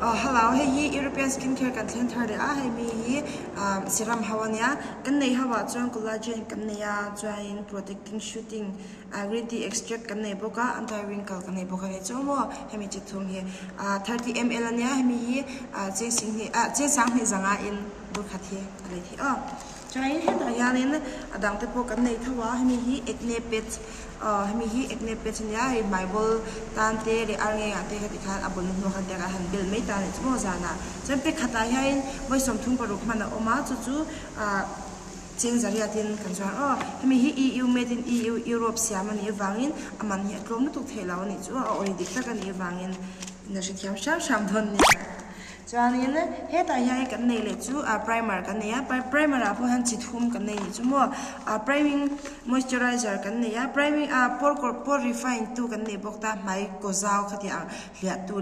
Aw hello hei hi European skin care kan thleng thar leh a hei mi hi ah serum ho ania kan neih ho ah chuan collagen kan nei a chuanin protecting shooting ah green tea extract kan nei bawk a anti wrinkle kan nei bawk a ni chu maw hemi chi thum hi ah thirty ml ania hemi hi ah cheng singhnih ah cheng sanghnih zanga in bur khat hi a lei theih aw chuanin hetah hianin a dang te pawh kan nei tho a hemi hi acne patch. Aw hemi hi acne patch ania hei hmai bawl tan te leh ar ngengah te khati khan a bawlhhlawh hnuah khan tiang a han bel mai ta a nih chu maw zanah chuan pe khatah hianin vawi 36 hman a awm a chu chu ah cheng zariatin kan chuan aw hemi hi EU made in EU Europe siam a nih avangin a man hi a tlawm lutuk theih lo a nih chu a ori dik tak a nih avangin na hrethiam hram hram dawn nia. Chuanin hetah hian kan neih leh chu ah primer kan nei a primer ah pawh hian chi thum kan nei nih chu maw ah priming moisturizer kan nei a priming ah pore pore refine tu kan nei bawk ta hmai kaw zau khatiang hliah tu.